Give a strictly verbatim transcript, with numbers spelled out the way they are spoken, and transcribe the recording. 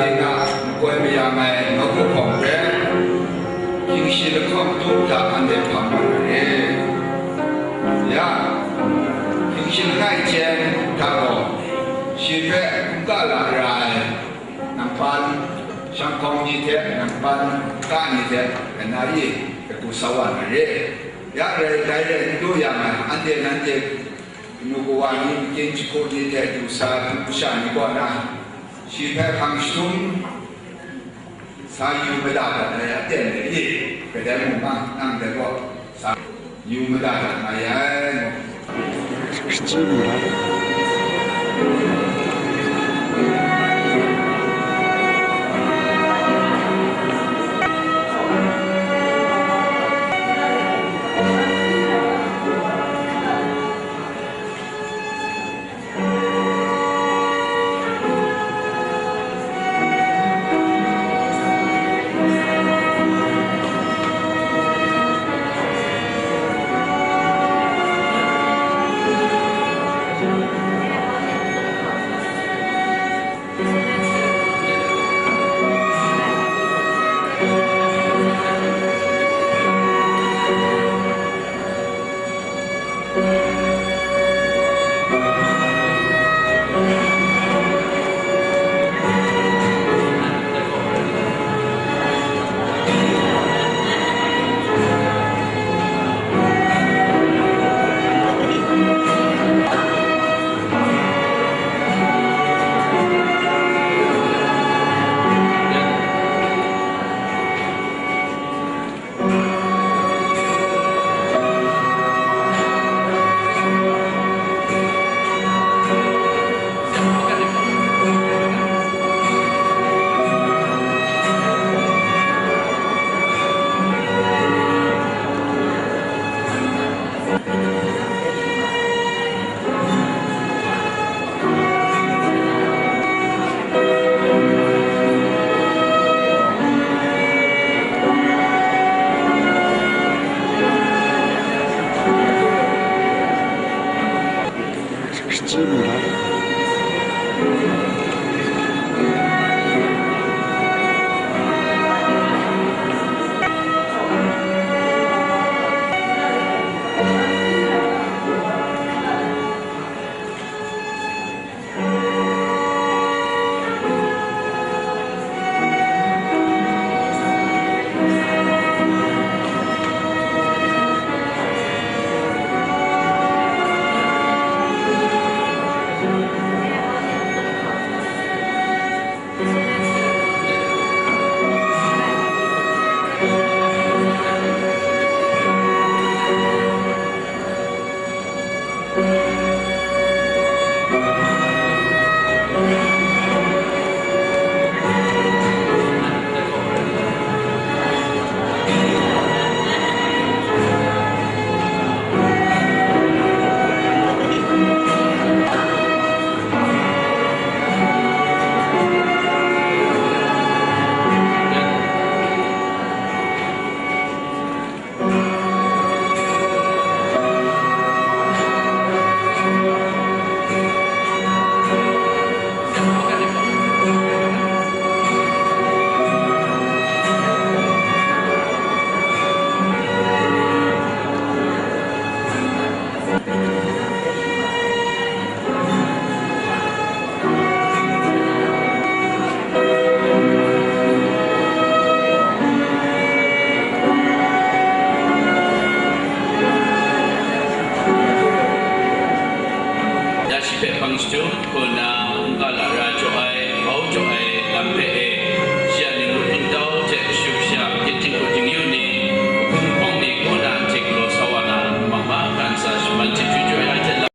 Dai na makoi mayam ai nawku hpawng hpe, hkying shi lahkawng tup hta anhte hpang mat na re. Ya, hkying shi langai hte hta gaw, shi hpe hkungga la ra ai, nang pan, shanghkawng ni hte nang pan, ka ni hte, nna i, hku sa wa na re. Ya rai, dai rai n du yang ai, anhte nanhte kanu kawa ni, makyin jahku ni hte du sa ai hpung masha ni kaw na, shi hpe hpang jahtum sa yu mada dat ai aten de i, kadai mung ma, nang dai gaw sa yu mada dat mai ai, ngu.